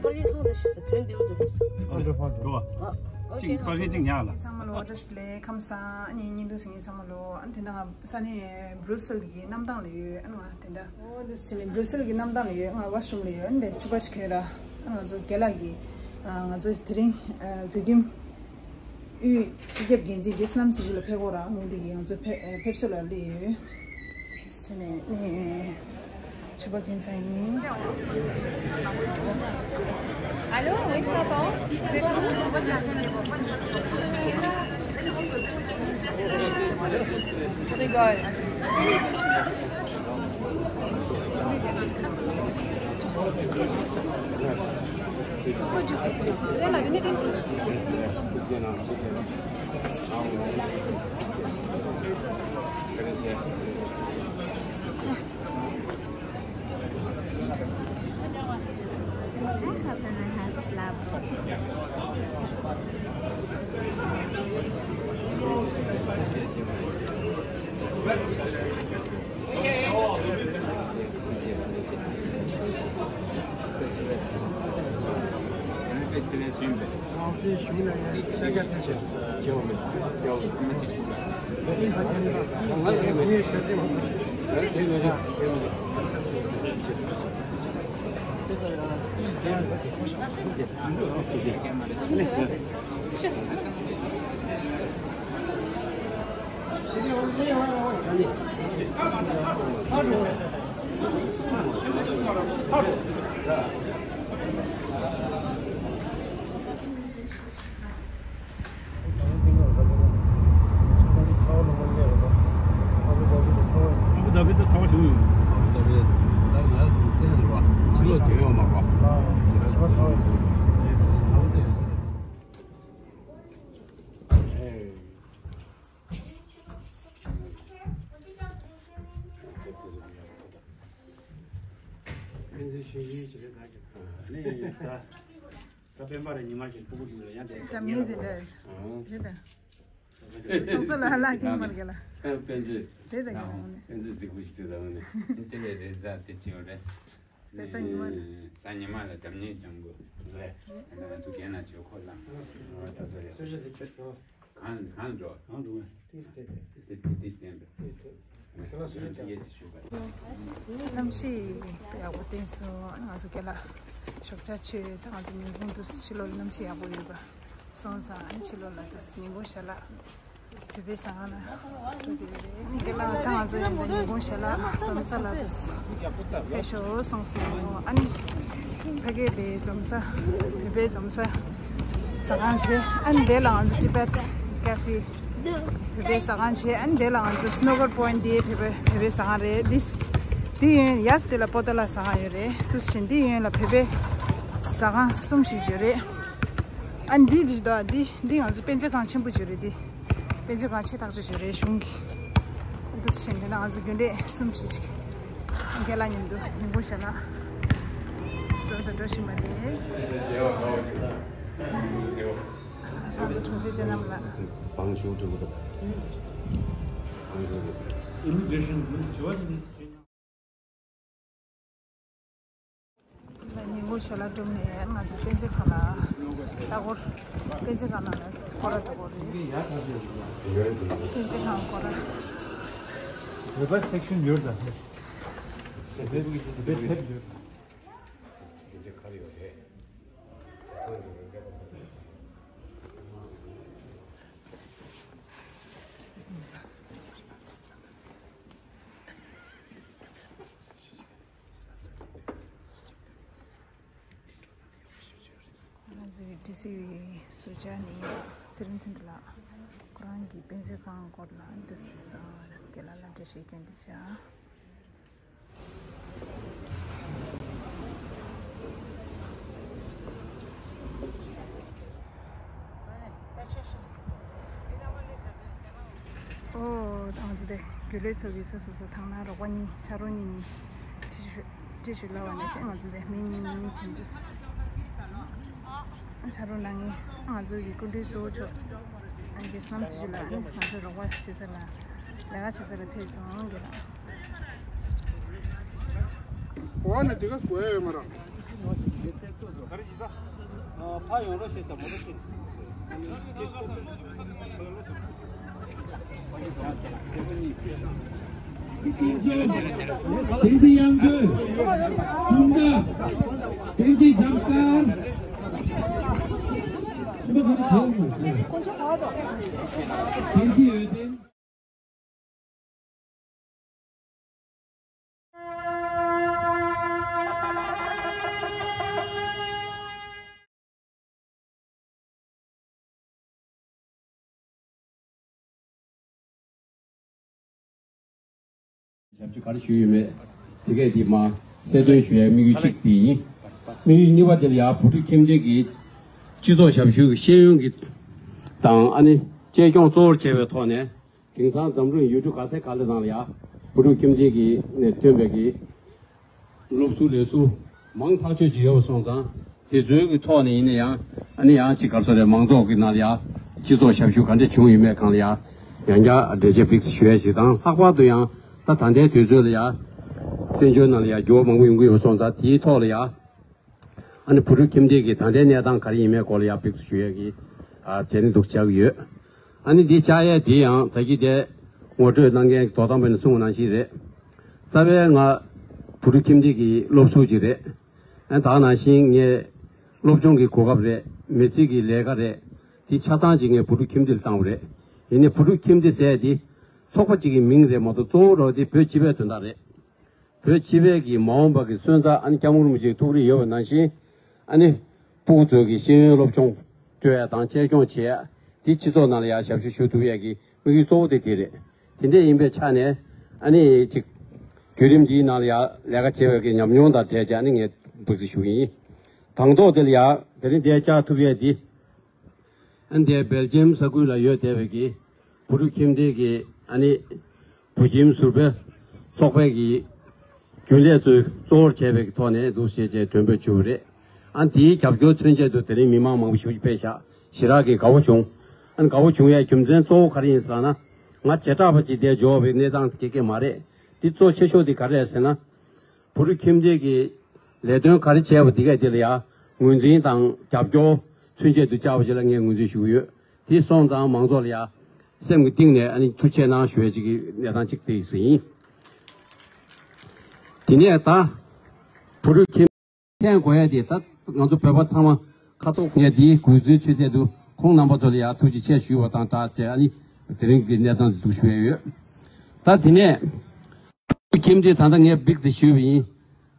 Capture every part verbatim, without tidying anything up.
པར་རྒྱག་ཁང་དུ་ཤི་ས་དོན་འདི་འོ་དུ་རེད། ཨ་འགྲོ་ཕར་འགྲོ། ཨ་ཨོ་ཁེ། གཅིག་པར་རྒྱག་གཅིག་ཉག་ལ། ཚང་མ་ལོ་བཀྲ་ཤིས་བདེ་ལེགས། ཁམས་བཟང་། ཨ་ནི་བརྙན་ཐུང་གཟིགས་མཁན་ཚང་མ་ལོ། ཨ་ནི་དེ་འདྲ་ང་ས་གནས་བྷྲུ་སེལ་གྱི་གནམ་ཐང་ལ་ཡོད། ཨ་ནི་ང་དེ་འདྲ་ཨོ་འདི་ཟེར་ནས་བྷྲུ་སེལ་གྱི་གནམ་ཐང་ལ་ཡོད། ང་ཝ་ཤ་རུམ་ལ་ཡོད། ཨ་ནི་དེ་ཕྱུ་པ་ཞིག་གོན་ར། ཨ་ང་ཚོ་རྒན་ལགས་ཀྱིས་ཨ་ང་ཚོ་དེ་རིང་ཨ་བོད་ཁྱིམ་དབུས་སྤྱི་ཁྱབ་འགན་འཛིན་གྱི་བསོད་ནམས་སྲིད་གཞུང་ལ་ཕེབས་དགོས་ར་དངོས་འདི་གིས་ང་ཚོ་ཕེབས་ཕེབས་བསུ་ལ་སླེབས་ཡོད། ཕྱི་ནས་ནས་ཕྱུ་པ་གྱོན་ས་ཡིན། Allô, oui, je t'entends. Vous êtes où ? Je rigole. ཨ་བུ་དྷ་བི་ད་ཚ་བ་བྱུང་ཡོད། ཨ་བུ་དྷ་བི་ད་ཚ་བ་བྱུང་ཡོད། ཨ་བུ་དྷ་བི་ད་ང་ཚོ་ཚན་རེད་བ། ཕྱི་ལོགས་དོན་ཡོད་མ་རེད་བ། ཨ་ཞི་བ་ཚ་བ་ཡོད། ཚ་བ་ད་ཡོད་ས་རེད། ཕན་ཚུན་ཤེས་ཡོན་བྱེད་པའི་བདག་གི་ཨ་ནི་ཡིན་ས། ད་སྤེན་པ་རེ་ཉི་མ་ཞིག་སྤུ་གུ་ཞིག་ལ་ཡང་དེ་འགྲམ་ངེས་ཟིན་འདྲ་རེད་ད། ཚོགས་གཙོ་ལ་ལ་ཁེངས་མར་ག་ལ། ཨ་པན་ཙི། དེ་ད་ག་ནང་ནས། པན་ཙི་རྫིག་པོ་ཞིག་དེ་ད་ནང་ནས། དེ་ལས་རེས་གཟའ་དེ་ཅི་ཡོད་རེད། རེས་གཟའ་ཉི་མ་ལ། གཟའ་ཉི་མ་ལ་འགྲམ་ཉེས་བྱུང་དགོས། རེད། ང་ཚོ་རྒན་ལ་ཅིག་ཁོ་ལ། ཨ་ད་ད་ཡ། གང་གང་འགྲོ། གང་འགྲོ། ཏིས་ཏེ་ཏེ། ཏིས་ཏེ་ཏིས་ཏེ་ཏེ། ཏིས་ཏེ། ཁྱེད་རང་སུ་ཡོད་ཀྱང་ཡེ་ཅིག་ཞུ་བ། གནམ་གཤིས་ཡག་པོ་བསྟན་སོང་། ང་ཚོ་རྒན་ལགས་ཞོགས་ཇ་མཆོད། ད་ང་ཚོ་ཉིན་གུང་དུས་ཕྱི་ལོགས་ལ་གནམ་གཤིས་ཡག་པོ་ཡོད་པ་སོང་ཙང་ཕྱི་ལོགས་ལ་དུས་ཉིན་གུང་ཞལ་ལག་བོད་པའི་ཟ་ཁང་ལ་འགྲོ་གི་ཡོད་རེད། ནི་རྒན་ལགས་ད་ང་ཚོ་ཡང་ད་ཉིན་གུང་ཞལ་ལག་འཛོམས་ས་ལ་དུས་ཕེབས་ཤོག་གསུངས་སོང་། ཨ་ནི་ཕ་གི་དེ་འཛོམས་ས་བོད་པའི་འཛོམས་ས་ཟ་ཁང་བྱས། ཨ་ནི་དེ་ལ་ང་ཚོ་Tibet Cafe བོད་པའི་ཟ་ཁང་བྱས། ཨ་ནི་དེ་ལ་ང་ཚོ་Snowbird Point དེ་བོད་པའི་བོད་པའི་ཟ་ཁང་རེད། འདི་འདི་ཡོན་ཡས་དེ་ལ་པོ་ཏ་ལ་ཟ་ཁང་ཡོད་རེད། དུ་ཞིང་འདི་ཡོན་ལ་བོད་པའི་ཟ་ཁང་གསུམ་ཞིག་ཡོད་རེད། ཨ་ནི་འདི་འདི་ད་འདི་འདི་ང་ཚོ་དཔེ་མཛོད་ཁང་ཆེན་པོ་ཞིག་རེད། འདི་དཔེ་མཛོད་ཁང་ཆེ་ཐག་ཆོད་ཞིག་རེད་གཞུང་གི། འདུ་ཞིང་འདི་ན་ང་ཚོ་རྒྱུན་ལས་གསུམ་ཞིག་ཅིག་རྒན་ལགས་མཉམ་དུ་མི་འབོར་ཞལ་ལག་འགྲོ་དང་འགྲོ་བཞིན་པ་རེད། ང་ཚོ་དྲུང་ཆེ་བསྟན་ནམ་ལགས། བང་ཆུང་ཀྲུང་གོ་དང་། བང་ཆུང་རེད། Immigration དྲི་བ་དེ་ཉིན་གུང་ཞལ་ལག་གྲུབ་ནས་ང་ཚོ་དཔེ་མཛོད་ཁང་ལ་ལྟ་སྐོར། དཔེ་མཛོད་ཁང་ནང་ལ་སྐོར་ར་འགྲོ་དགོས་རེད། དཔེ་མཛོད་ཁང་སྐོར་ར། བོད་པ་སེག་ཤན་ཡོད་ད། བོད་པ་ཐེབས་ཡོད། ང་ཚོའི་ཌི་སི་བའི་ཟུར་བཅར་ནས་ཚེ་རིང་མཐུན་སྒྲིལ་ལགས། ཁོ་རང་གིས་དཔེ་མཛོད་ཁང་སྐོར་ལ་འདི་རྒན་ལགས་ལ་འགྲེལ་བཤད་སྐྱོན་འདི་བྱ། ཨོ། ང་ཚོ་དེ་རྒྱུན་ལས་ཚོ་གིས་སོ་སོ་སོ་ཐང་ན་རོགས་པ་གཉིས་ཕྱག་རོགས་གཉིས་གཉིས་ཁྲིད་ཞུ་ཁྲིད་ཞུ་ལབ་པ་ནས་ཤེས། ང་ཚོ་དེ་མི་གཉིས་གཉིས་གཉིས་ཕྱིན་དུས་ཕྱག་རོགས་གནང་མཁན་ང་ཚོ་གི་སྐུ་མགྲོན་གཙོ་བོ་མཆོག་ཨ་རྒན་བསོད་ནམས་ཚེ་རིང་ལགས་ང་ཚོ་རོགས་པ་བྱེད་ས་ལ་ལས་ཀ་བྱེད་ས་ལ་ཕེབས་སོང་རྒན་ལགས། གོ་བ་ནས་དེ་ག་གོ་ཡ་ཡོད་མ་རེད། ག་རེ་བྱེད་ས། ད་ཡོང་རོགས་བྱེད་ས་མོ་རོགས་བྱེད། བསྟན་འཛིན་དབྱངས་སྒྲོལ། དཔུང་དགའ། བསྟན་འཛིན་འཇམ་དཀར། ཕྱི་མ་ག་རེ་བྱས་ཡོད་མ་རེད། བསྟན་འཛིན་འོད་ལྡན། ཞབས་ཞུ་ག་རེ་ཞུས་ཡོད་མེད། དེ་གས་དེ་མ་གསལ་སྟོན་ཞུ་ཡའི་དམིགས་ཡུལ་གཅིག་དེ་ཡིན། དམིགས་ཡུལ་གཉིས་པ་དེ་ལ་ཡང་བུ་ཕྲུག་ཁྱིམ་སྡེ་གི་སྤྱི་ཚོགས་ཞབས་ཞུ་གི་ཤེས་ཡོན་གྱི་དང་ཨ་ནི་གཅེས་སྐྱོང་གཙོ་བོར་བྱས་པའི་ཐོག་ནས། དེང་སང་འཛམ་གླིང་ཡུལ་གྲུ་ག་ས་ག་ལ་ནང་ལ་ཡང་བུ་ཕྲུག་ཁྱིམ་སྡེ་གི་ནས་ཐོན་པའི་གི་སློབ་ཟུར་ལས་ཟུར་མང་ཐག་ཆོད་ཅིག་ཡོད་པ་སོང་ཙང་། དེ་ཚོའི་གི་ཐོག་ནས་ཡིན་ན་ཡང་ཨ་ནི་ཡང་ཅིག་ག་རེ་ཟེར་རེད། མང་ཚོགས་ཀྱི་ནང་ལ་ཡང་སྤྱི་ཚོགས་ཞབས་ཞུ་ག་འདྲ་བྱུང་ཡོད་མེད་སྒང་ལ་ཡང་ཡང་བསྐྱར་འགྲེལ་བརྗོད་ཏོག་ཙམ་ཞུ་ཡ་ཞིག་དང་། ལྷག་པར་དུ་ཡང་ད་ད་ལྟའི་དུས་ཚོད་ལ་ཡང་བཙན་བྱོལ་ནང་ལ་ཡང་འགྱུར་བ་མང་པོ་ཡོང་གི་ཡོད་པ་སོང་ཙང་། དེའི་ཐོག་ལ་ཡང་ཨ་ནི་བུ་ཕྲུག་ཁྱིམ་སྡེ་གི་ད་ལྟའི་གནས་སྟངས་ག་རེ་ཡིན་མིན་སྐོར་ལ་ཡང་ཏོག་ཙམ་ཞུ་ཡ་གི་ཨ་བྱས་ནས་འདུག་བཅར་གི་ཡོད། ཨ་ནི་འདི་བཅར་ཡས་འདི་ཡང་ད་གིན་དེ་ངོ་སྤྲོད་གནང་མཁན་དོ་དམ་པ་ནས་གསུངས་པ་ནང་བཞིན་རེད། རྩ་བའི་ང་བུ་ཕྲུག་ཁྱིམ་སྡེ་གི་སློབ་ཟུར་ཅིག་རེད། ཨ་ནི་ད་ག་ནང་བཞིན་ངས་སློབ་སྦྱོང་གི་གོ་སྐབས་རེད། མི་ཚེ་གི་ལས་ཀ་རེད། དེ་ཆ་ཚང་ཅིག་ངས་བུ་ཕྲུག་ཁྱིམ་སྡེ་ལ་བཏང་བ་རེད། ཡིན་ནའི་བུ་ཕྲུག་ཁྱིམ་སྡེ་ཟེར་ཡས་དེ་ཚོགས་པ་ཅིག་གི་མིང་རེད་མ་གཏོགས། གཙོ་བོ་རོ་དེ་བོད་སྤྱི་པའི་དོན་དག་རེད། བོད་སྤྱི་པའི་གི་མ་འོངས་པ་གི་སོན་རྩ་ཨ་ནི་སྐྱབས་མགོན་རིན་པོ་ཆེའི་ཐུགས་རེ་ཡོད་པ་ནང་བཞིན། ཨ་ནི་སྤུ་གུ་ཚོའི་གི་ཤེས་ཡོན་སློབ་སྦྱོང་སྤྲོད་ཡ་དང་གཅེས་སྐྱོང་བྱེད་ཡ་དེ་སྤྱི་ཚོགས་ནང་ལ་ཡང་ཞབས་ཞུ་ཞུ་ཐུབ་ཡ་གི་དམིགས་ཡུལ་གཙོ་བོ་དེ་དེ་རེད། དེ་འདྲ་ཡིན་པའི་ཆ་ནས་ཨ་ནི་ཅིག་བརྒྱུད་རིམ་འདིའི་ནང་ལ་ཡང་ལས་ཀ་བྱེད་པའི་གི་ཉམས་མྱོང་དང་འབྲེལ་བྱས་ཨ་ནི་ངས་འབུལ་ཚིག་ཞུ་གི་ཡིན། དང་ཐོག་དེ་ལ་ཡང་དེ་རིང་འདིར་བཅར་ཐུབ་ཡ་འདི། ཨ་ནི་དེ་སྦེལ་ཇམ་ས་ཁུལ་ལ་ཡོད་བསྡད་པའི་གི་བུ་ཕྲུག་ཁྱིམ་སྡེ་གི་ཨ་ནི་བུ་ཁྱིམ་ཟུར་པའི་ཚོགས་པའི་གི་རྒྱུན་ལས་ཚོས་གཙོ་བོར་བྱས་པའི་གི་ཐོག་ནས་འདུག་ཞེས་བྱས་མགྲོན་འབོད་ཞུས་པ་རེད། ཨ་ནི་དེའི་རྒྱབ་སྐྱོར་མཚོན་ཆེད་དུ་དེ་རིང་མི་མང་མང་པོ་ཞེ་པོ་ཅིག་ཕེབས་ཤག་ཞེ་དྲག་གི་དགའ་བོ་བྱུང་། ཨ་ནི་དགའ་བོ་བྱུང་ཡའི་རྒྱུ་མཚན་གཙོ་བོ་ག་རེ་ཡིན་ཟེར་ལབ་ན། ང་བྱེ་བྲག་པ་ཅིག་དེར་འབྱོར་བའི་གནས་སྟངས་དེ་ག་གེ་མ་རེད། འདི་གཙོ་ཆེ་ཤོས་དེ་ག་རེ་རེད་ཟེར་ན། བུ་ཕྲུག་ཁྱིམ་སྡེ་གི་ལས་དོན་ག་རེ་བྱས་པ་འདི་གས་འདི་ལ་ཡང་ངོས་འཛིན་དང་རྒྱབ་སྐྱོར་ཚུན་ཆད་དུ་བཅར་བ་ཞིག་ལ་ངས་ངོས་འཛིན་ཞུ་གི་ཡོད། དེ་སོང་ཙང་མང་ཚོགས་ལ་ཡང་སེམས་ཀྱི་གཏིང་ནས་ཨ་ནི་ཐུགས་རྗེ་གནང་ཞུ་ཡ་ཅིག་གི་གནས་སྟངས་ཅིག་དེ་ཡིན། དེ་ནས་ད་བུ་ཕྲུག་ཁྱིམ་མཁྱེན་དགོས་ཡ་དེ་ད་ང་ཚོ་བོད་པ་ཚང་མ་ཁ་ཐོག་ཡ་དེའི་གུས་བརྩིའི་ཆུ་ཚད་དུ་ཁོང་རྣམ་པ་ཚོ་ལ་ཡང་ཐུགས་རྗེ་ཆེ་ཞུ་བ་དང་སྦྲགས་ཏེ། ཨ་ནི་དེ་རིང་གི་གནས་སྟངས་དེ་འདུག་ཞུ་ཡ་ཡོད། ད་དེ་ནས། ཁྱིམ་སྡེ་ད་ལྟ་ངས་འབིགས་ཏེ་ཞུས་པ་ཡིན།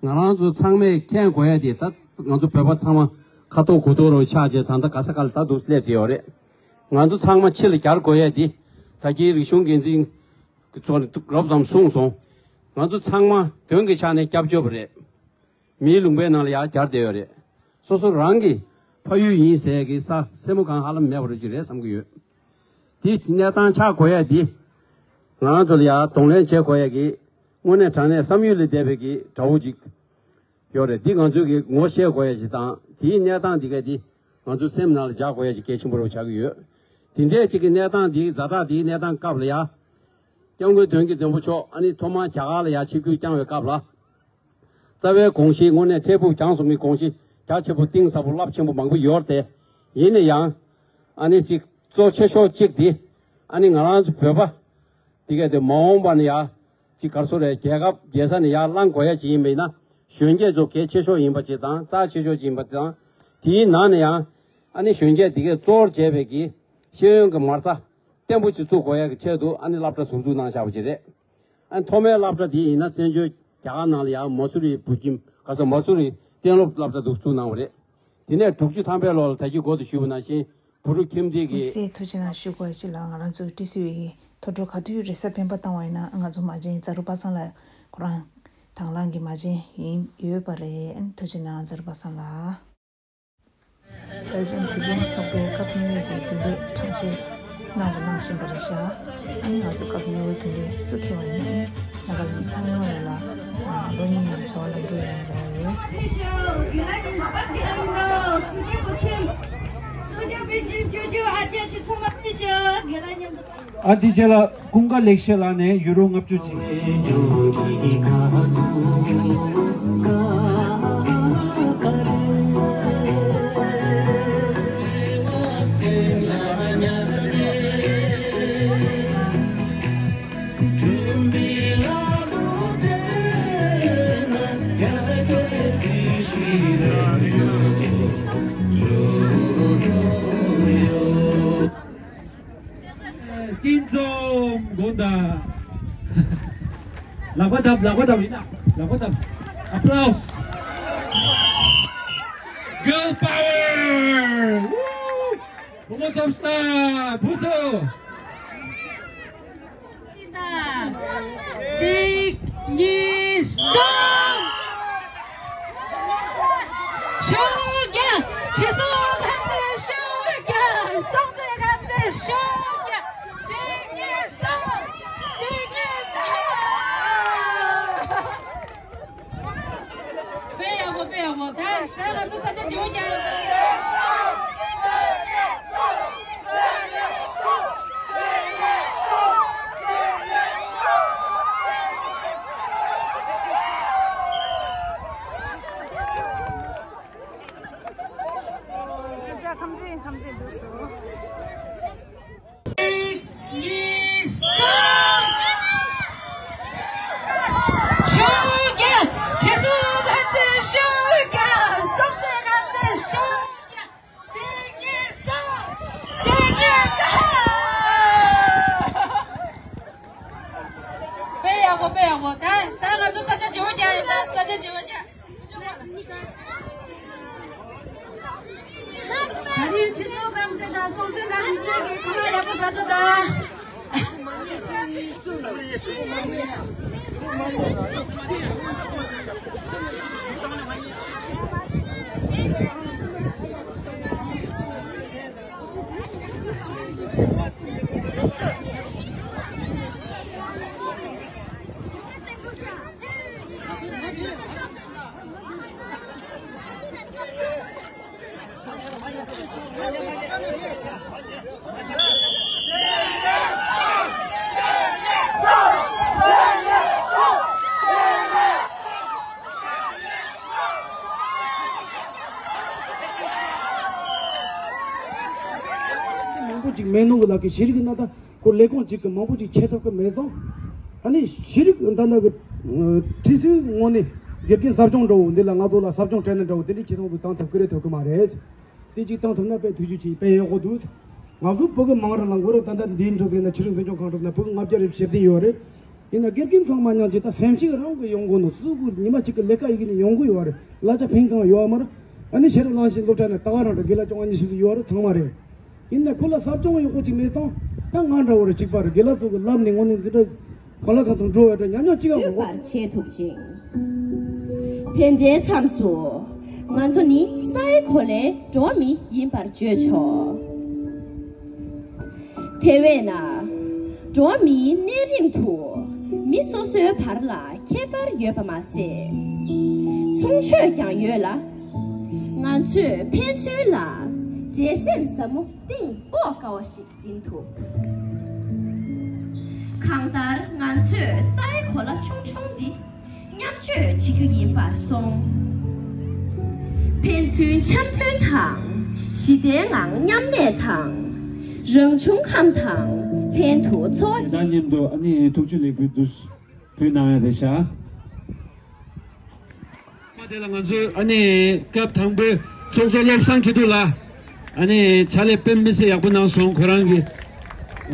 ང་རང་ཚོ་ཚང་མས་མཁྱེན་དགོས་ཡ་དེ་ད་ང་ཚོ་བོད་པ་ཚང་མ་ཁ་ཐོག་གུ་ཐོག་རུ་ཆགས་བྱས་ད་ལྟ་ག་ས་ག་ལ་ད་འདུག་སླེབས་བསྡད་ཡོད་རེད། ང་ཚོ་ཚང་མ་ཕྱི་ལ་གྱར་དགོས་ཡ་དེ་ད་གིན་རིག་གཞུང་འགན་འཛིན་གྱི་ཚོགས་ནས་རོབ་ཙམ་གསུངས་སོང་། ང་ཚོ་ཚང་མ་དོན་གྱི་ཆ་ནས་སྐྱབས་བཅོལ་བ་རེད། མིའི་ལུང་པའི་ནང་ལ་ཡར་གྱར་བསྡད་ཡོད་རེད། སོ་སོ་རང་གི་ཕ་ཡུལ་ཡིན་ཟེར་གི་ས་སེན་མོ་གང་ཧ་ལམ་མེད་པ་རེད་ཅིག་རེད་བསམ་གི་ཡོད། དེ་གནས་སྟངས་ཆགས་དགོས་ཡ་དེ། ང་རང་ཚོ་ལ་ཡར་གདོང་ལེན་བྱེད་དགོས་ཡ་གི་དངོས་གནས་དྲང་གནས་བསམ་ཡུལ་ལས་འདས་པའི་གི་དགྲ་བོ་ཅིག་ཡོད་རེད། འདི་ང་ཚོས་གི་ངོ་ཤེས་དགོས་ཡ་ཅིག་དང་། དེའི་གནས་སྟངས་འདི་ག་དེ་ང་ཚོའི་སེམས་ནང་ལ་འཇགས་དགོས་ཡ་ཅིག་གལ་ཆེན་པོ་རེད་པ་ཆགས་ཀྱི་ཡོད། དེ་འདྲའི་ཅིག་གི་གནས་སྟངས་འདི་ཛ་དྲག་འདིའི་གནས་སྟངས་སྐབས་ལ་ཡ། སྐྱབས་མགོན་དོན་གྱི་བདེ་པོ་མཆོག་ཨ་ནི་ཐོག་མར་རྒྱ་གར་ལ་ཡར་ཆིབས་བསྒྱུར་བསྐྱངས་པའི་སྐབས་ལ། རྩ་བའི་དགོངས་གཞི་དངོས་གནས་འཕྲལ་ཕུགས་རྒྱང་སོང་མི་དགོངས་གཞི་རྒྱ་ཆེན་པོ་གཏིང་ཟབ་པོ་རླབས་ཆེན་པོ་མང་པོ་ཡོད་རེད་དེ། ཡིན་ན་ཡང་། ཨ་ནི་གཅིག་གཙོ་ཆེ་ཤོས་གཅིག་འདི། ཨ་ནི་ང་རང་ཚོ་བོད་པ། འདི་ག་དེ་མ་འོངས་པ་ནས་ཡ། གཅིག་ག་རེ་ཟེར་རེད། རྒྱལ་ཁབ་རྒྱལ་ས་ནས་ཡར་ལངས་དགོས་ཡ་ཅིག་ཡིན་པ་ཡིན་ན། གཞོན་སྐྱེས་ཚོ་གལ་ཆེ་ཤོས་ཡིན་པ་ཅིག་དང་། རྩ་ཆེ་ཤོས་ཅིག་ཡིན་པ་དང་། དེའི་ནང་ནས་ཡང་། ཨ་ནི་གཞོན་སྐྱེས་འདི་གས་གཙོ་བོར་བྱས་པའི་གི་ཤེས་ཡོན་གྱི་མ་རྩ་བརྟན་པོ་ཅིག་བཙུགས་དགོས་ཡ་གི་ཆེད་དུ་ཨ་ནི་སློབ་གྲྭ་ཟུར་འཛུགས་གནང་བཞག་པ་ཅིག་རེད། ཨ་ནི་ཐོག་མའི་སློབ་གྲྭ་དེ་ཡིན་ན་བཙན་བྱོལ་རྒྱ་གར་ནང་ལ་ཡང་མ་སུ་རི་བོད་ཁྱིམ་ག་ས་མ་སུ་རི་གཏན་སློབ་སློབ་གྲྭ་འདུག་བཙུགས་གནང་བ་རེད། དེ་ནས་དྲུག་ཅུ་ཐམ་པའི་ལོ་ལ་ད་གིན་གོང་དུ་ཞུས་པ་ནང་བཞིན་བུ་ཕྲུག་ཁྱིམ་སྡེ་གི། དམིགས་བསལ་ཐུགས་རྗེ་གནང་ཞུ་དགོས་ཅིག་ལ། ང་རང་ཚོ་ཏི་སི་ཝི་གི་ཐོ་འགྲོ་ག་དུས་རེས་གཟའ་སྤེན་པ་བཏང་བ་ཡིན་ན། ང་ཚོ་མ་བྱན་ཛ་རུ་པ་སངས་ལགས་ཁོ་རང་དང་བླངས་ཀྱི་མ་བྱན་ཡིན་ཡོད་པ་རེད། ཨ་ནི་ཐུགས་རྗེ་གནང་ཛ་རུ་པ་སངས་ལགས། སྦེལ་ཇམ་བོད་ཁྱིམ་ཚོགས་པའི་སྐབས་གཉིས་པའི་གི་རྒྱུན་ལས་ཁྲང་ཤེས་གནང་དང་གནང་བཞིན་པ་རེད་ཤག་ཨ་ནི་ང་ཚོ་སྐབས་གཉིས་པའི་རྒྱུན་ལས་སུ་འཁེལ་བ་ཡིན་ན། ནཱ་ག་ལ་ནི་ཚང་མ་ལ་ལ་ལོ་གཉིས་ནང་བྱ་བ་ལམ་འགྲོ་ཡོང་ལ་ཡོད། ཨ་འདི་རྗེས་ལ་ཀུན་དགའ་ལེགས་བཤད་ལགས་ནས་ཡུ་རོ་ལྔ་བཅུ་ཅིག། དགོངས་དག། ལག་པ་བརྡབ། ལག་པ་བརྡབ། ཡིན་ན་ལག་པ་བརྡབ། Applause། Girl power། བུ་མོ་ཐོབ་སྟ། བུ་ཚོ། གཅིག་གཉིས་གསུམ། ཤུགས་རྒྱག་ཁྱེད་ཚོ་ཁ་ཚེ་ཤུགས་རྒྱག་སོང་ཚེ་ཁ་ཚེ་ཤུགས་རྒྱག་གཅིག་གཉིས་གསུམ། གཅིག་གཉིས་གསུམ། དཔེ་ཡག་པོ། དཔེ་ཡག་པོ། ད་ད་ང་ཚོ་ས་ཆ་བྱིའུ་རྒྱག་ཡོད་པ་རེད། ས་ཆ་ཁམས་ཚན་ཁམས་ཚན་འདུག་སོ། དཔེ་ཡག་པོ། དཔེ་ཡག་པོ། ད་ད་ང་ཚོ་ས་ཆ་བྱིའུ་རྒྱག་ཡིན། ད་ས་ཆ་བྱིའུ་རྒྱག་ད་རིང་ཁྱེད་ཚོ་ཁམས་ཚན་དང་སྲོང་བཙན་དང་རིག་གནས་ཀྱི་ཁོ་རང་ཡག་པོ་ཟ་ཐུབ་ད། མང་པོ་ཅིག་མེད་ནོ་གི་ལག་གི་ཤེས་རིག་གི་ན་ད། ཁོ་ལས་ཁུངས་གཅིག་གི་མང་པོ་ཅིག་ཆེ་ཐུབ་ཀྱི་མེད་ཙང་། ཨ་ནི་ཤེས་རིག་ད་ལྟ་གི་ཁྲིད་སུའི་ངོས་ནས་དགེ་རྒན་ཟབ་སྦྱོང་འདྲ་བོ་འདི་ལ་ང་ཚོ་ལ་ཟབ་སྦྱོང་སྤྲད་ན་འདྲ་བོ་དེ་འདྲའི་ཆེད་དུ་བཏང་ཐུབ་ཀྱི་རེད་ཐུབ་ཀྱི་མ་རེད། དེ་གཅིག་བཏང་ཐུབ་ན་དཔེ་ཐུགས་རྗེ་ཆེ། དཔེ་ཡག་པོ་འདུག་ང་ཚོ་བོད་ཀྱི་མང་ར་ལ་མགོ་ར་ད་ལྟ་འདིའི་འགྲོ་ཟིན་ན་ཕྱི་རོལ་མཐུན་ཕྱོགས་གང་འགྲོ་ན་བོད་ལྔ་བརྒྱ་རེ་བཞི་བདུན་ཡོད་རེད། ཡིན་ན་དགེ་རྒན་ཚང་མ་མཉམ་གྱིས་ད་སེམས་ཤིག་རང་གི་ཡོང་དགོས་ནོ་སུ་གུ་ཉི་མ་གཅིག་གི་ལས་ཀ་ཡི་གི་ནི་ཡོང་གི་ཡོད་རེད། གླ་ཆ་ཕན་གང་ཡོད་མ་རེད། ཨ་ནི་ཤེས་རབ་གླིང་ཆེན་སློབ་གྲྭ་ནས་ད་ག་རང་འགྲོ་དགེ་ལགས་སྐྱོང་བ་གཉིས་ཤིག་ཡོད་རེད། ཚང་མ་རེད། ཡིན་ནའི་ཁོ་ལ་ཟབ་སྦྱོང་ཡག་པོ་ཅིག་མེད་ཙང་ད་ང་འདྲ་བོ་རེ་གཅིག་པ་རེ་དགེ་ལགས་ཚོ་གི་ལབ་ནས་ངོ་ནས་འཛིན་གྲྭ་གང་ལ་གང་ཐུབ་འགྲོ་བའི་འདྲ་ཉམས་མྱོང་གཅིག་ཡང་མ་ཡོད་གོ། པར་བྱེད་ཐུབ་ཅིང་། དེ་འདྲའི་མཚམས་སུ་ང་ཚོ་ནི་སའི་གོ་ལའི་འགྲོ་བ་མི་ཡིན་པར་བརྗོད་ཆོག་དེ་བས་ན་འགྲོ་བ་མིའི་གནས་རིམ་དུ་མི་སོ་སོའི་བར་ལ་ཁྱད་པར་ཡོད་པ་མ་ཟད། མཚུངས་ཆོས་ཀྱང་ཡོད་ལ། ང་ཚོས་ཕན་ཚུན་ལ་འབྲེལ་སེམས་ཟབ་མོ་གཏིང་དཔོག་དཀའ་བ་ཞིག་འཛིན་ཐུབ། གང་ལྟར་ང་ཚོས་སའི་གོ་ལ་ཆུང་ཆུང་འདི་མཉམ་སྤྱོད་བྱེད་རྒྱུ་ཡིན་པར་སོང་། ཕན་ཚུན་འཆམ་མཐུན་དང་ཞི་བདེའི་ངང་མཉམ་གནས་དང་། རང་བྱུང་ཁམས་དང་ལྷན་དུ་འཚོ་བ་དང་། མཉམ་དུ་ཨ་ནི་ཐུགས་རྗེ་ལེགས་འབུལ་དུ་ཕུལ་གནང་ཡ་རེད་ཤག་དེ་ལ་ང་ཚོས་ཨ་ནི་སྐབས་དང་པོའི་ཚོགས་གཙོ་བློ་བཟང་མཁས་གྲུབ་ལགས་ཨ་ནི་ཕྱག་ལས་དཔེ་མི་སྲིད་ཡག་པོ་གནང་སོང་། ཁོ་རང་གིས་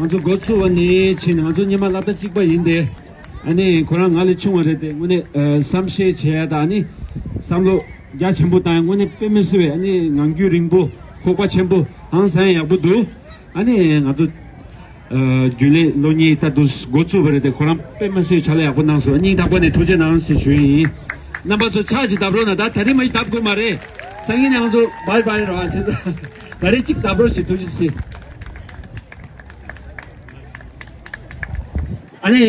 ང་ཚོ་འགོ་བཙུགས་པ་ནས་ཕྱིན་ང་ཚོ་སྔོན་མ་སློབ་གྲྭ་གཅིག་པ་ཡིན་ཏེ། ཨ་ནི་ཁོ་རང་ང་ལས་ཆུང་བ་རེད་དེ་དངོས་གནས་བསམ་ཤེས་བྱས་ཡ་དང་ཨ་ནི་བསམ་བློ་རྒྱ་ཆེན་པོ་བཏང་ཡ་དངོས་གནས་དཔེ་མི་སྲིད་པའི་ཨ་ནི་ངང་རྒྱུད་རིང་པོ་ཁོག་པ་ཆེན་པོ་ཧང་སང་ཡག་པོ་འདུག་ཨ་ནི་ང་ཚོ་རྒྱུན་ལས་ལོ་གཉིས་ལྟར་དུ་འགོ་བཙུགས་པ་རེད་དེ་ཁོ་རང་དཔེ་མི་སྲིད་ཕྱག་ལས་ཡག་པོ་གནང་སོང་། སྙིང་ཐག་པ་ནས་ཐུགས་རྗེ་གནང་ཟེར་ཞུ་ཡི་ཡིན། རྣམ་པ་ཚོ་ཕྱག་ཅིག་བརྡབ་རོགས་གནང་། ད་ད་རེས་མ་ཞིག་བརྡབ་དགོས་མ་རེད། སང་ཉིན་ཡང་ཚོ་བཱའི་བཱའི་རོགས་ཨ་ཆེ་ད་རེས་གཅིག་བརྡབ་རོགས་ཞེས་ཐུགས་རྗེ་ཆེ། ཨ་ནི་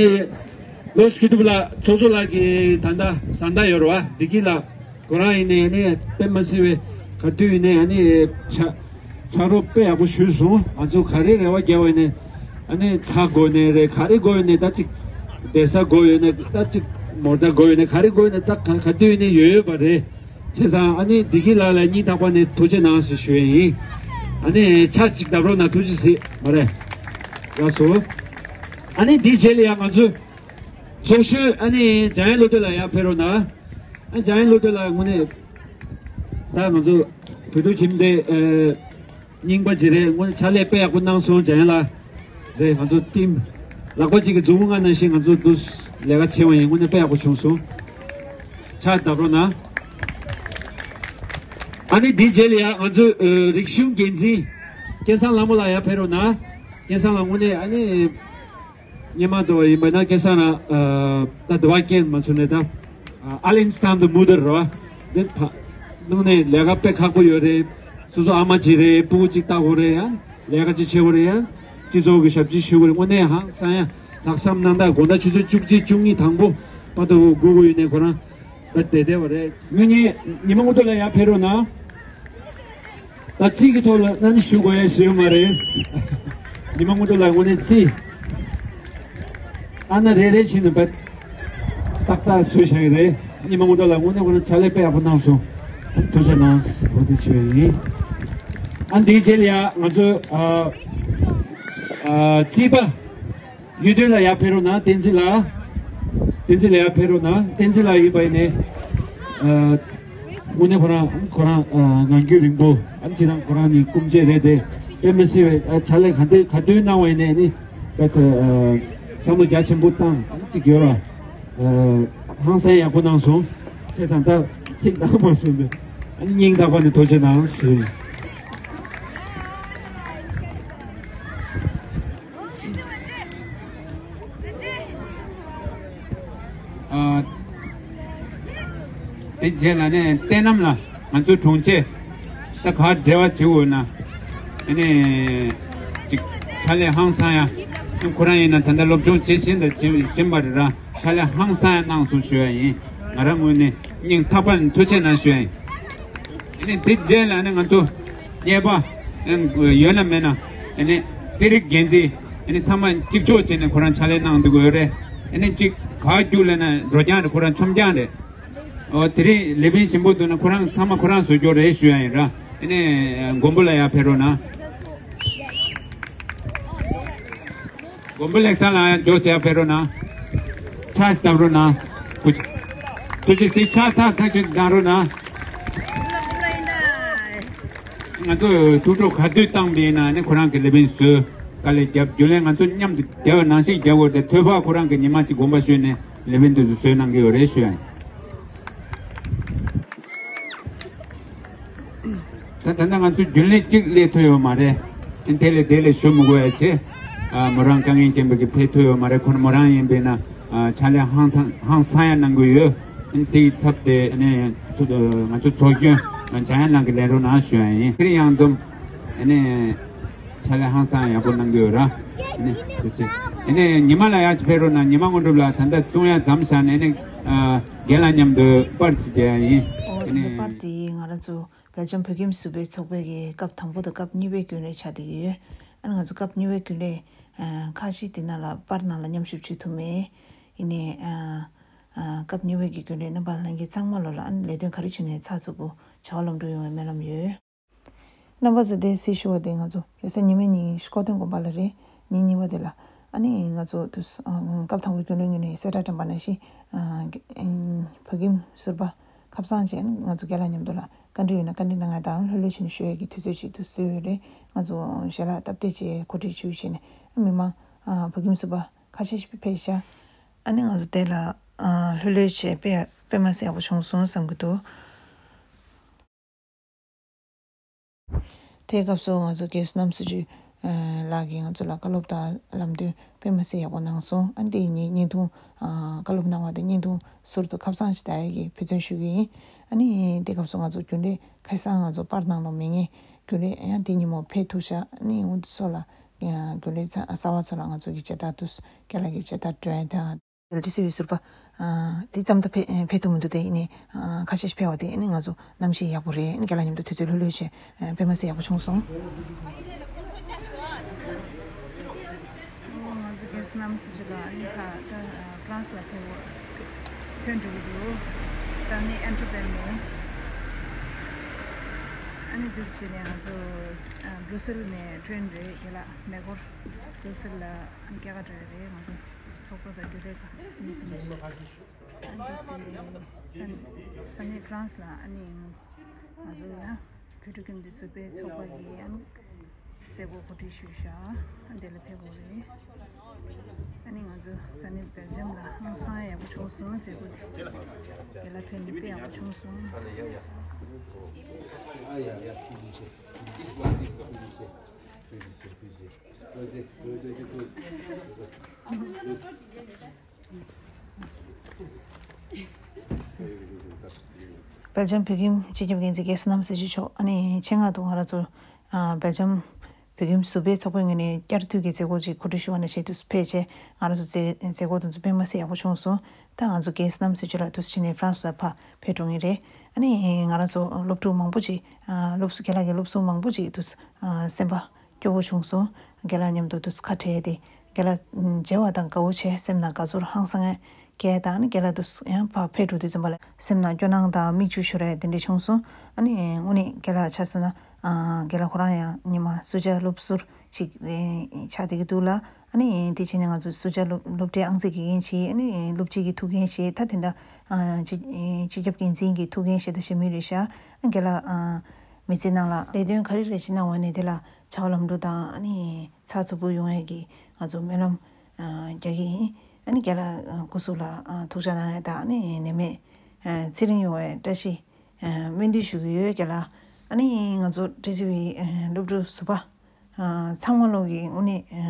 ལོ་སྐྱིད་སྡུག་ལ་ཚོགས་གཙོ་ལགས་ཀྱི་ད་ལྟ་བཟའ་ཟླ་ཡོད་རེད་བ། བདེ་སྐྱིད་ལགས་ཁོ་རང་ཡིན་ནའི་ཨ་ནི་དཔེ་མ་སྲིད་པའི་ག་དུས་ཡིན་ནའི་ཨ་ནི་ཕྱག་ཕྱག་རོགས་དཔེ་ཡག་པོ་ཞུས་སོང་། ང་ཚོ་ག་རེ་རེ་བ་རྒྱག་པ་ཡིན་ནའི་ཨ་ནི་ཚྭ་དགོས་ནའི་རེད། ག་རེ་དགོས་ཡོད་ནའི་ད་ཅིག་བསྡད་ས་དགོས་ཡོད་ནའི་ད་ཅིག་མོ་ཊ་དགོས་ཡོད་ནའི་ག་རེ་དགོས་ཡོད་ནའི་ད་ག་ག་དུས་ཡིན་ནའི་ཡོད་ཡོད་པ་རེད། བྱས་ཙང་ཨ་ནི་བདེ་སྐྱིད་ལགས་ལ་སྙིང་ཐག་པ་ནས་ཐུགས་རྗེ་གནང་ཞེས་ཞུ་ཡ་ཡིན། ཨ་ནི་ཕྱག་ཅིག་བརྡབ་རོགས་གནང་། ཐུགས་རྗེ་ཆེ། མ་རེད། ཡག་སོ། ཨ་ནི་འདིའི་རྗེས་ལ་ཡང་ང་ཚོས་ཚོགས་གཞོན་ཨ་ནི་འཇམ་དབྱངས་བློ་གྲོས་ལགས་ཡར་ཕེབས་རོགས་གནང་། ཨ་འཇམ་དབྱངས་བློ་གྲོས་ལགས་དངོས་གནས་ད་ང་ཚོ་བོད་ཕྲུག་ཁྱིམ་སྡེ་རྙིང་པ་ཅིག་རེད། དངོས་གནས་ཕྱག་ལས་དཔེ་ཡག་པོ་གནང་སོང་འཇམ་དབྱངས་ལགས། རེད། ང་ཚོ་ཊིམ་ ལག་པ་གཅིག་གི་མཛུབ་མོ་ང་ནང་བཞིན་ང་ཚོ་འདུ་ལས་ཀ་བྱེད་པ་ཡིན། དངོས་གནས་དཔེ་ཡག་པོ་བྱུང་སོང་། ཕྱག་བརྡབ་རོགས་གནང་། ཨ་ནི་འདིའི་རྗེས་ལ་ཡ་ང་ཚོ་ཨ་རིག་གཞུང་འགན་འཛིན་སྐལ་བཟང་ལྷ་མོ་ལགས་ཡར་ཕེབས་རོགས་གནང་། སྐལ་བཟང་ལགས་དངོས་གནས་ཨ་ནི་སྔོན་མ་དུ་ཡིན་པ་ན་སྐལ་བཟང་ལགས་ཨ་ད་དུ་བ་རྐྱེན་མ་བྱུང་ནས་ད་ཨ་ལེན་སི་ཐང་དུ་མུ་དར་རོ་འདི་ཕ་དངོས་གནས་ལས་ཀ་དཔེ་ཁག་པོ་ཡོད་རེད། སོ་སོ་ཨ་མ་གཅིག་རེད། སྤུ་གུ་གཅིག་ལྟ་དགོས་རེད། ཡང་ལས་ཀ་གཅིག་བྱེད་དགོས་རེད། ཡང་སྤྱི་ཚོགས་ཀྱི་ཞབས་ཕྱི་ཞུ་དགོས་རེད། དངོས་གནས་ཧང་སང་ཡ་ལྷག་བསམ་གནང་། ད་དགོང་དག་ཆུ་ཚོད་བཅུ་གཅིག་བཅུ་གཉིས་དང་པོ་པ་དུ་སྒུག་དགོས་ཡོད་ནས་ཁོ་རང་ད་བསྡད་བསྡད་པ་རེད། ངོས་གཉིས་ཉི་མ་སྔོན་འགྲོ་ལ་ཡར་ཕེབས་རོགས་གནང་། ད་རྩིས་ཀྱི་ཐོག་ལ་ཨ་ནི་ཞུ་དགོས་ཡ་ཞུ་ཡོད་མ་རེད། ཉི་མ་སྔོན་འགྲོ་ལ་དངོས་གནས་རྩིས་ཨ་ན་རེ་རེ་བྱས་ནས་བ་ཏག་ཏག་བཟོས་བཞག་གི་རེད། ཉི་མ་སྔོན་འགྲོ་ལ་དངོས་གནས་ཁོ་རང་ཕྱག་ལས་དཔེ་ཡག་པོ་གནང་སོང་། ཐུགས་རྗེ་གནང་། འོ་དེ་བྱས་ཡིན། ཨ་འདིའི་རྗེས་ལ་ཡ་ང་ཚོ་ཨ་ཨ་རྩིས་པ། གཡུ་སྟོན་ལགས་ཡར་ཕེབས་རོགས་གནང་། བསྟན་འཛིན་ལགས། བསྟན་འཛིན་ལགས་ཡར་ཕེབས་རོགས་གནང་། བསྟན་འཛིན་ལགས་ཡིན་པ་ཡིན་ནས། ཨ་དངོས་གནས་ཁོ་རང་ཁོ་རང་ཨ་ངང་རྒྱུད་རིང་པོ། ཨ་ནི་ཅི་རང་ཁོ་རང་ནི་སྐུ་མཆེད་རེད་དེ། དཔེ་མི་སྲིད་པའི་ཨ་ཕྱག་ལས་ག་འདྲ་ག་དུས་གནང་བ་ཡིན་ནས་ནི་དཔེ་ཨ་བསམ་བློ་རྒྱ་ཆེན་པོ་བཏང་། ཨ་ནི་ཅིག་ཡོད་ར། ཨ་ཧང་སང་ཡག་པོ་གནང་སོང་། བྱས་ཙང་ད་ཚིག་གནང་མ་སོང་། ཨ་ནི་སྙིང་ཐག་པ་ནས་ཐུགས་རྗེ་གནང་ཞུ། ཨ། དེ་རྗེས་ལ་ནས་བསྟན་རྣམ་ལགས། ང་ཚོའི་དྲུང་ཆེ། ད་ག་འབྲེལ་བ་བྱེད་འོས་ན། ཨ་ནི། ཅིག་ཕྱག་ལས་ཧང་སང་ཡ། ཁོ་རང་ཡིན་ན་ད་ལྟ་སློབ་སྦྱོང་བྱེད་བཞིན་དང་བྱེད་བཞིན་པ་རེད་ར། ཕྱག་ལས་ཧང་སང་ཡ་གནང་སོང་ཞུ་ཡ་ཡིན། ང་རང་ངོས་ནས་སྙིང་ཐག་པ་ནས་ཐུགས་རྗེ་གནང་ཞུ་ཡ་ཡིན། ཨ་ནི་དེ་རྗེས་ལ་ནི་ང་ཚོ་གཉེར་པ་ཡོད་ན་མེད་ན། ཨ་ནི་རྩེད་རིགས་འགན་འཛིན། ཨ་ནི་ཚང་མ་གཅིག་ལྕོགས་བྱས་ནས་ཁོ་རང་ཕྱག་ལས་གནང་འདུག་ཡོད་རེད། ཨ་ནི་གཅིག་ག་རྒྱུགས་ལབ་ན་འགྲོ་རྐྱང་རེད། ཁོ་རང་མཆོང་རྐྱང་རེད། ཨོ་དེ་རིང་ལེ་བིན་ཞིམ་པོ་འདུག་ན་ཁོ་རང་ཚང་མ་ཁོ་རང་བཟོ་རྒྱུ་རེད་ཞུ་ཡ་ཡིན་ར། ཨ་ནི་མགོན་པོ་ལགས་ཡར་ཕེབས་རོགས་གནང་། མགོན་པོ་ལེགས་བཟང་ལགས་ཡར་མགྱོགས་ཙམ་ཡར་ཕེབས་རོགས་གནང་། ཕྱག་བརྡབ་རོགས་གནང་། ཐུགས་རྗེ་གཟིགས། ཕྱག་ཐག་ཐག་ཆོད་གནང་རོགས་གནང་། ང་ཚོ་ཐུགས་སྤྲོ་ག་དུས་བཏང་པ་ཡིན་ན་ནི་ཁོ་རང་གི་ལེ་བིན་བཟོས། དཀའ་ལས་བརྒྱབ། རྒྱུན་ལས་ང་ཚོ་མཉམ་དུ་བསྡད་པ་ནང་བཞིན་རྒྱག་དགོས་ཏེ། ཐོས་པ་ཁོ་རང་གི་ཉི་མ་གཅིག་དགོངས་པ་ཞུས་ནས་ལེ་བིན་དེ་ཚོ་བཟོས་གནང་གི་ཡོད་རེད་ཞུ་ཡ་ཡིན། ད་ད་ལྟ་ང་ཚོ་རྒྱུན་ལས་གཅིག་སླེབས་ཐུབ་ཡོད་མ་རེད། དེ་ལས་དེ་ལས་ཞུ་མི་དགོས་ཡ་བྱས། ཨ་མོ་རང་དཀའ་ངལ་རྐྱེན་པས་ཀྱི་ཕེབས་ཐུབ་ཡོད་མ་རེད། ཁོ་མོ་རང་ཡིན་པས་ན་ཨ་ཕྱག་ལས་ཧང་ཐང་ཧང་སང་ཡ་གནང་གི་ཡོད། དེ་ཡི་ཚབ་དེ་ནས་ཚུ་ང་ཚོ་ཚོགས་གཞོན་འཇམ་དབྱངས་ལགས་ཀྱི་ལན་རོགས་གནང་ཞུ་ཡ་ཡིན། དེ་རིང་ཡང་འཛོམས་ནས་ཕྱག་ལས་ཧང་སང་ཡག་པོ་གནང་གི་ཡོད་ར། ནི་དེ་ཚེ་ཨ་ནི་ཉི་མ་ལ་ཡར་ཅིག་ཕེབས་རོགས་གནང་། ཉི་མ་དངོས་གྲུབ་ལགས་ད་ལྟ་བཙོང་ཡ་མཚམས་བཞག་ནས་ནི་ཨ་རྒན་ལགས་མཉམ་དུ་པར་ཅིག་རྒྱག་ཡ་ཡིན། ཨོ་ཨ་དེ་ནི་འདྲ་པར་དེ་ང་རང་ཚོ་སྦེལ་ཇམ་བོད་ཁྱིམ་ཟུར་པའི་ཚོགས་པའི་གི་སྐབས་དང་པོ་དང་སྐབས་གཉིས་པའི་རྒྱུན་ལས་ཆགས་བསྡད་ཀྱི་ཡོད། ཨ་ནི་ང་ཚོ་སྐབས་གཉིས་པའི་རྒྱུན་ལས་ཨ་ཁ་ཤས་དེ་ནང་ལ་པར་ནང་ལ་མཉམ་ཞུགས་བྱེད་ཐུབ་མེད། ཡིན་ནའི་ཨ་ཨ་སྐབས་གཉིས་པའི་གི་རྒྱུན་ལས་རྣམ་པ་ལྷན་རྒྱས་ཚང་མ་ལོ་ལ་ཨ་ནི་ལས་དོན་ག་རེ་བྱུང་ནའི་ཚགས་ཚུད་པོ་བྱ་བ་ལམ་འགྲོ་ཡོང་བའི་སྨོན་ལམ་ཡོད། རྣམ་པ་ཚོ་དེ་སྲི་ཞུ་བ་དེ་ང་ཚོ་རེས་གཟའ་ཉི་མའི་ཉིན་སྐོར་ཐོན་དགོན་པ་ལ་རེད། ཉིན་གཉིས་པ་དེ་ལ་ཨ་ནི་ང་ཚོ་དུས་སྐབས་དང་པོའི་རྒྱུན་ལས་ངོས་ནས་གསལ་བསྒྲགས་དྲན་པ་ནང་བཞིན་བོད་ཁྱིམ་ཟུར་པ་ཁ་སང་བྱས་ང་ཚོ་རྒན་ལགས་མཉམ་དུ་ལ་བཀའ་འདྲི་ཡོད་ན་བཀའ་འདྲི་གནང་ཡ་དང་ལྷོད་ལྷོད་བྱས་ནས་ཞུ་ཡ་གི་དུས་ཚོད་ཅིག་ཏུ་བཟོས་ཡོད་རེད། ང་ཚོ་ཞལ་ལག་སྟབས་བདེ་བྱས་གོ་སྒྲིག་ཞུས་བྱས་ནས་མི་མང་བོད་ཁྱིམ་ཟུར་པ་ཁ་ཤས་ཤིག་ཕེབས་ཤག་ཨ་ནི་ང་ཚོ་དེ་ལ་ལྷོད་ལྷོད་བྱས་དཔེ་དཔེ་མ་སྲིད་ཡག་པོ་བྱུང་སོང་བསམ་གྱི་འདུག་དེའི་སྐབས་སུ་ང་ཚོ་རྒན་བསོད་ནམས་སྲི་ཞུ་ལགས་ཀྱིས་ང་ཚོ་ལ་བཀའ་སློབ་དང་ལམ་སྟོན་དཔེ་མ་སྲིད་ཡག་པོ་གནང་སོང་། ཨ་ནི་དེ་ཡིན་ནའི་བརྙན་ཐུང་བཀའ་སློབ་གནང་བ་དེ་བརྙན་ཐུང་ཟུར་དུ་ཁ་སང་ཞིག་ལྟ་ཡ་གི་ཕེབས་བརྩོན་ཞུ་གི་ཡིན། ཨ་ནི་དེ་སྐབས་སུ་ང་ཚོ་རྒྱུན་ལས་ཁ་སང་ང་ཚོ་པར་ནང་ལོགས་མེད་མཁན་རྒྱུན་ལས་ཡང་དེ་ཉིན་མོ་ཕེབས་ཐུབ་ཤག་ཨ་ནི་འོ་དེ་ཚོ་ལ་རྒྱུན་ལས་ཚ་གསར་པ་ཚོ་ལ་ང་ཚོ་གི་མཇལ་དར་དུ་རྒན་ལགས་ཀྱི་མཇལ་དར་སྒྲོན་དང་། ལི་སི་ཡུལ་ཟུར་པ། དེ་ཙམ་ད་ཕེ་ཕེ་ཐུ་མི་འདུག་དེ་ཡིན་ནི། ཁ་ཤས་ཤིག་ཕེ་བ་དེ་ནི་ང་ཚོ་གནམ་གཤིས་ཡག་པོ་རེད། ནི་རྒན་ལགས་མཉམ་དུ་དུས་ཚོད་ལྷོད་ལྷོད་བྱས་ཕེ་མ་སི་ཡག་པོ་བྱུང་སོང་། ང་ཚོ་རྒན་བསོད་ནམས་སྲི་ཞུ་ལགས་ཨ་ནི་ཁ་ད་ཕ་རན་སི་ལ་ཕེ་བོ་ཐོན་འགྲོ་གི་འདུག་ས་གནས་ཨན་ཊི་ཝར་པན་ནས། ཨ་ནི་དུས་ཕྱིན་ནས་ང་ཚོ་བྷུ་རུ་སེལ་ནས་ཊེན་རེད། རྒན་ལགས་མེ་འཁོར་བྷུ་རུ་སེལ་ལ་ཨ་ནི་སྐྱེལ་ག་འགྲོ་ཡ་རེད། ང་ཚོ་ཚོགས་གཙོ་དང་རྒྱུན་ལས་ཁག་གཉིས་གསུམ་ཞིག་ཨ་འདི་ཚོ་ས་ས་གནས་ཕ་རན་སི་ལ་ཨ་ནི་ང་ཚོ་ཡང་བོད་ཕྲུག་ཁྱིམ་སྡེ་ཟུར་པའི་ཚོགས་པ་གི་ཨ་ནི་ མཛད་སྒོ་གོ་སྒྲིག་ཞུས་བཞག་འདི་ལ་ཕེབས་དགོས་རེད། ཨ་ནི་ང་ཚོ་ས་གནས་སྦེལ་ཇམ་ལ་ཧང་སང་ཡག་པོ་བྱུང་སོང་། མཛད་སྒོ་དེ་རྒན་ལགས་ཕེབས་ནས་དཔེ་ཡག་པོ་བྱུང་སོང་། སྦེལ་ཇམ་བོད་ཁྱིམ་སྤྱི་ཁྱབ་འགན་འཛིན་རྒན་བསོད་ནམས་ཟེར་ཞུ་ཆོག་ཨ་ནི་ཆེད་མངགས་དུ་ང་རང་ཚོ་ཨ་སྦེལ་ཇམ་བོད་ཁྱིམ་ཟུར་པའི་ཚོགས་པའི་ངོས་ནས་བསྐྱར་མཐུད་ཀྱི་མཛད་སྒོ་ཅིག་གོ་སྒྲིག་ཞུ་བ་ནང་བཞིན་དུ་ཕེབས་བྱས། ང་རང་ཚོ་མཛད་མཛད་སྒོ་དེ་ཚོ་དཔེ་མ་སྲིད་ཡག་པོ་བྱུང་སོང་། ད་ང་ཚོ་རྒན་བསོད་ནམས་ཟེར་ཞུ་ལགས་དུ་ཕྱི་ནས་ཧྥ་རན་སི་ལ་ཕར་ཕེབས་འགྲོ་ངེས་རེད། ཨ་ནི་ང་རང་ཚོ་སློབ་ཕྲུག་མང་པོ་ཅིག་ཨ་སློབ་གསོ་རྒན་ལགས་ཀྱི་སློབ་ཟུར་མང་པོ་ཅིག་དུ་ཨ་སེམས་པ་སྐྱོ་བོ་བྱུང་སོང་། རྒན་ལགས་མཉམ་དུ་དུས་ཁ་བྲལ་ཏེ་རྒན་ལགས་མཇལ་བ་དང་དགའ་བོ་བྱས། སེམས་ནང་དགའ་ཚོར་ཧང་སང་སྐྱེས་དང་། ཨ་ནི་རྒན་ལགས་དུས་ཡང་ཕར་ཕེབས་འགྲོ་དུས་ཙམ་པ་ལ་སེམས་ནང་སྐྱོ་སྣང་དང་མིག་ཆུ་ཤོར་ཡ་དེ་འདྲ་བྱུང་སོང་། ཨ་ནི་དངོས་གནས་རྒན་ལགས་ཆ་བཞག་ན་ཨ་རྒན་ལགས་ཁོ་རང་ཡང་ཉི་མ་སུ་ཇཱ་སློབ་ཟུར་ཅིག་ཆགས་བསྡད་ཀྱི་འདུག་ལ། ཨ་ནི་དེ་བྱས་ནས་ང་ཚོ་སུ་ཇཱ་སློབ་སློབ་གྲྭའི་ཨང་རྩིས་དགེ་རྒན་བྱས། ཨ་ནི་སློབ་སྤྱི་གི་ཐུགས་འགན་བཞེས། ད་དེ་འདྲ་ཨ་སྤྱི་སྤྱི་ཁྱབ་འགན་འཛིན་གྱི་ཐུགས་འགན་བཞེས་དང་བཞེས་མུས་རེད་ཤག་ཨ་རྒན་ལགས་ཨ་མི་ཚེ་ནང་ལ་ལས་དོན་ག་རེ་རེ་བྱེད་གནང་བ་ནས་དེ་ལ་བྱ་བ་ལམ་འགྲོ་དང་ཨ་ནི་ཚགས་ཚུད་པོ་ཡོང་ཡས་ཀྱི་ང་ཚོ་སྨོན་ལམ་ཨ་རྒྱག་གི་ཡིན། ཨ་ནི་རྒན་ལགས་ཨ་སྐུ་གཟུགས་ལ་ཨ་ཐུགས་ཅག་གནང་ཡས་དང་། ཨ་ནི་ནད་མེད་ཨ་ཚེ་རིང་ཡོང་བའི་བཀྲ་ཤིས་ཨ་སྨོན་འདུན་ཞུ་གི་ཡོད། རྒན་ལགས་ཨ་ནི་ང་ཚོ་ཊི་སི་ཝི་ཨ་སློབ་ཕྲུག་ཟུར་པ་ཨ་ཚང་མ་ལོག་གི་དངོས་གནས་ཨ་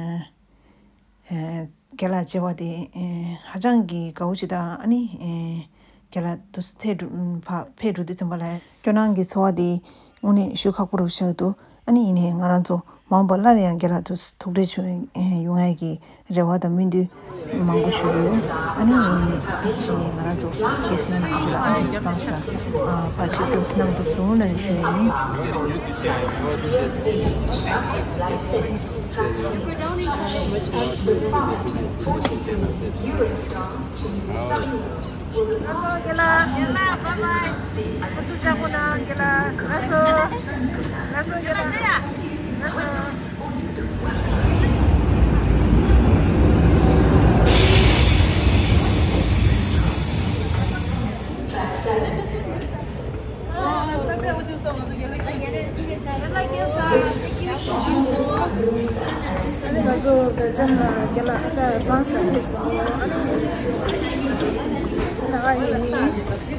ཨ་རྒན་ལགས་མཇལ་བ་དེ་ཨ་ཧ་ཅང་གི་དགའ་བོ་ཅིག་དང་། ཨ་ནི་ཨ་རྒན་ལགས་དུས་ཚོད་ཕར་ཕེབས་འགྲོ་དུས་ཙམ་པ་ལ་སྐྱོ་སྣང་གི་ཚོར་བ་དེ་དངོས་གནས་ཞུ་ཁག་པོ་རུ་ཆགས་འདུག་ཨ་ནི་ཡིན་ནའི་ང་རང་ཚོ་མ་འོངས་པ་སླར་ཡང་རྒན་ལགས་དུ་ཐུག་འཕྲད་བྱུང་ཡོང་ཡ་གི་རེ་བ་དང་སྨོན་འདུན་མང་པོ་ཞུ་གི་ཡོད། ཨ་ནི་དུས་ཚོད་ནས་ང་རང་ཚོ་རྒན་བསོད་ནམས་ཟེར་ཞུ་ལགས་ཨ་ནི་ཕ་ཕྱིར་དུ་གནང་ཐུབ་སོང་ལ་ཞུ་ཡ་ཡིན། ང་ཚོ་སྦེལ་ཇམ་ལ་རྒན་ལགས་ཨ་ད་ཧྥ་རན་སི་ལ་ཕེབས་སོང་། ཨ་ནི་ད་ཨ་ཡིན།